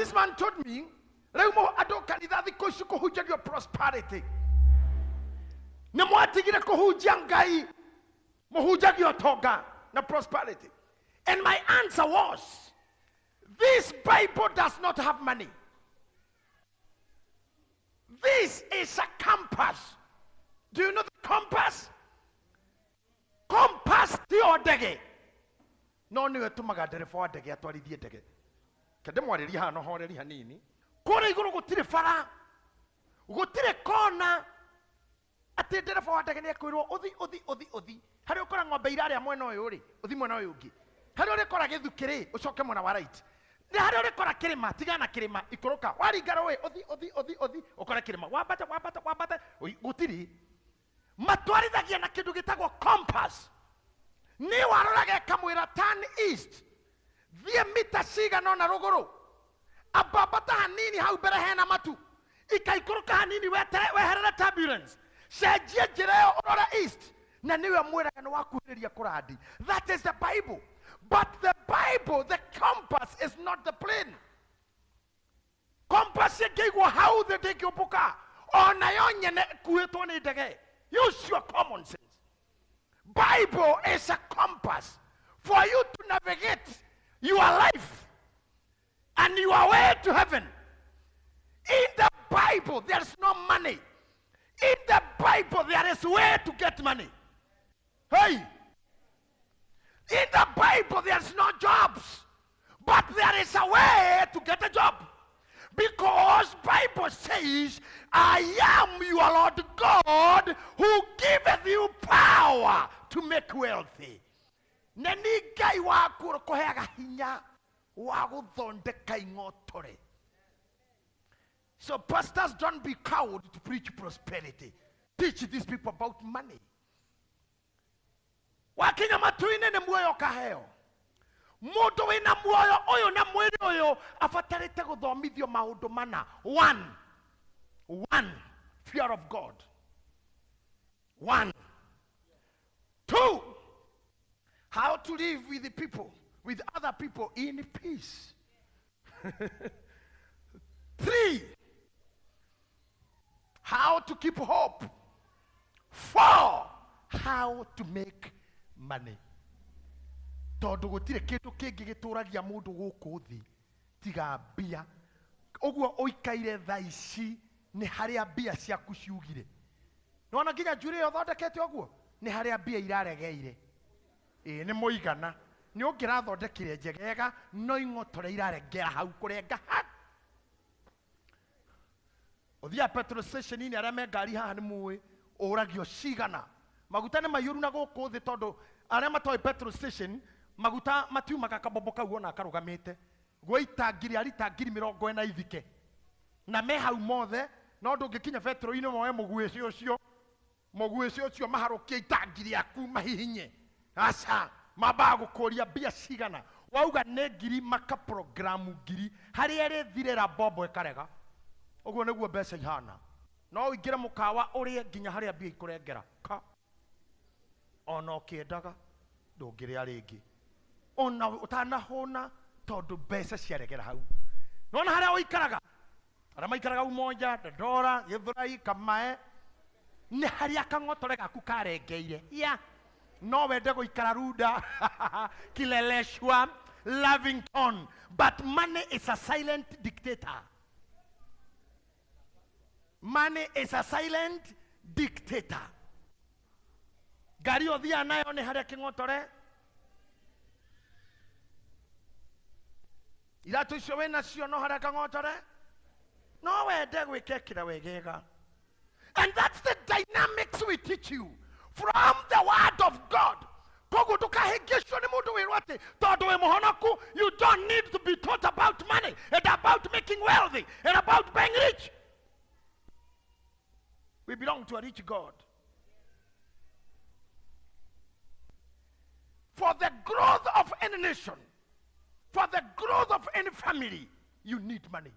This man told me, rĩu andũ kanitha thikũ ici kũhunjagio prosperity. Nĩ mwatigire kũhunjia Ngai, mũhunjagio ũtonga na prosperity. And my answer was, this Bible does not have money. This is a compass. Do you know the compass? Compass ti o ndege. No nĩyo ĩtũmaga ndereba wa ndege atwarithie ndege. Kende mwarĩrie haha no horeri hanini. Kũrĩa igũrũ gũtirĩ bara, gũtirĩ kona atĩ ndereba wa ndege nĩekwĩrwo ũthi ũthi ũthi ũthi. Harĩa ũkora ng'ombe irarĩa mwena ũyũ rĩ, ũthi mwena ũyũ ũngĩ. Harĩa ũrĩkora gĩthukĩ rĩ, ũcoke mwena wa right. Nĩ harĩa ũrĩkora kĩrĩma, tigana na kĩrĩma, ikũrũka. Waringa rũĩ, ũthi ũthi ũthi ũthi, ũkore kĩrĩma. Wambate wambate wambate, gũtirĩ. Matwarithagia na kĩndũ gĩtagwo compass. Nĩ waroraga ĩkamwĩra turn east, thiĩ mita cigana ũna rũgũrũ, ambambata hanini hau mbere hena matu, ikaikũrũka hanini weherere turbulence, cenjia njĩra ĩyo ũrore east, na nĩwe mwĩraga nĩ wakuhĩrĩria kũrandi. That is the Bible. But the Bible, the compass is not the plane. Compass ĩngĩigwo hau thĩ ndĩngĩũmbũka, onayo nyene ĩkuĩtwo nĩ ndege. Use your common sense. Bible is a compass for you to navigate your life and your way to heaven. In the Bible, there is no money. In the Bible, there is way to get money. Hey! In the Bible, there is no jobs, but there is a way to get a job. Because Bible says, I am your Lord God who giveth you power to make wealthy. Na nĩ Ngai waku ũkũheaga hinya wa gũthondeka ing'otore. So pastors, don't be cowed to preach prosperity. Teach these people about money. Wakinya matu-inĩ nĩ muoyo ũkaheo. Mũndũ wĩna muoyo ũyũ na mwĩrĩ ũyũ abatarĩte gũthomithio maũndũ mana. One, one, fear of God. One. Two, how to live with the people, with other people in peace. Three, how to keep hope. Four, how to make money. Tondũ gũtirĩ kĩndũ kĩngĩ gĩtũragia mũndũ gũkũ thĩ tiga mbia. Ũguo ũikaire thaa ici nĩ harĩa mbia ciaku ciugire. Nĩwona nginya njuĩrĩ ĩyo ũthondekete ũguo nĩ harĩa mbia iraregeire. Ĩĩ nĩ mũigana. Nĩ ũngĩrathondekire njegega no ing'otore iraregera hau kũrenga ha. Ũthiaga petrol station-inĩ arĩa me ngari haha nĩ mũĩ ũragio cigana. Maguta nĩ maiyũru na gũkũ thĩ tondũ arĩa matoĩ petrol station maguta matiumaga kabombo kau ona karũgamĩte. Gwĩ itangi rĩa rita ngiri mĩrongo ĩna ithike. Na me hau mothe no ndũngĩkinya petrol-inĩ woe mũguĩci ũcio. Mũguĩci ũcio maharũkie itangi rĩaku mahihinye. Aca, mambaga gũkũria mbia cigana. Wauga nĩ ngiri maka programu ngiri. Harĩa ĩrĩthirĩra mbombo ĩkarega. Ũguo nĩguo mbeca ihana. No ũingĩre mũkawa ũrĩe nginya harĩa mbia ikũrengera. Ka. Ona ũkĩendaga ndũngĩrĩa rĩngĩ. Ona ũtanahũna tondũ mbeca ciaregera hau. Nona harĩa ũikaraga? Arĩa maikaraga Umoja, Dandora, Githurai, Kamae, nĩ harĩa kang'otore gaku karengeire. Ya. No wende gũikara Runda, Kileleshwa, Lavington, but money is a silent dictator. Money is a silent dictator. Ngari ĩyo ũthiaga nayo nĩ harĩa kĩng'otore. Iratũ icio wĩnacio no harĩa kang'otore. No wende gwĩkekĩra wegega. And that's the dynamics we teach you from the word of God. Koguo ndũkahĩngĩcwo nĩ mũndũ wĩrwo atĩ tondũ wĩ mũhonoku, you don't need to be taught about money and about making wealthy and about being rich. We belong to a rich God. For the growth of any nation, for the growth of any family, you need money.